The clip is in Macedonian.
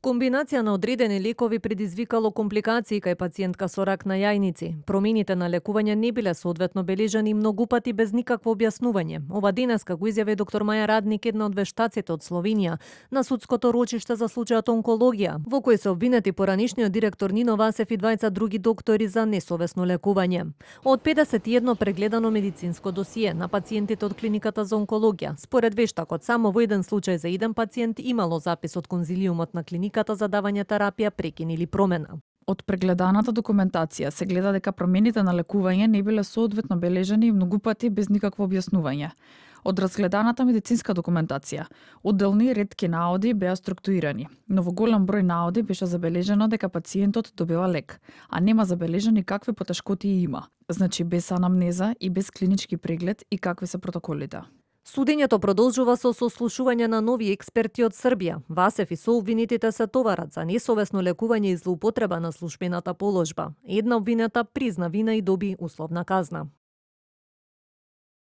Комбинација на одредени лекови предизвикало компликации кај пациентка со рак на јајници. Промените на лекување не биле соодветно бележани многу пати без никакво објаснување. Ова денеска го изјави доктор Маја Радник, една од вештаците од Словенија, на судското рочиште за случајот онкологија, во кој се обвинети поранишниот директор Нино Васев и двајца други доктори за несовесно лекување. Од 51 прегледано медицинско досие на пациентите од клиниката за онкологија, според вештакот само во еден случај за еден пациент имало запис од конзилиумот на клиниката за давање терапија, прекин или промена. Од прегледаната документација се гледа дека промените на лекување не биле соодветно бележани и многу пати без никакво објаснување. Од разгледаната медицинска документација, одделни ретки наоди беа структурирани, но во голем број наоди беше забележено дека пациентот добива лек, а нема забележани какви потешкоти има, значи без анамнеза и без клинички преглед и какви се протоколите. Судењето продолжува со сослушување на нови експерти од Србија. Васев и сообвинетите се товарат за несовесно лекување и злоупотреба на службената положба. Една обвинета призна вина и доби условна казна.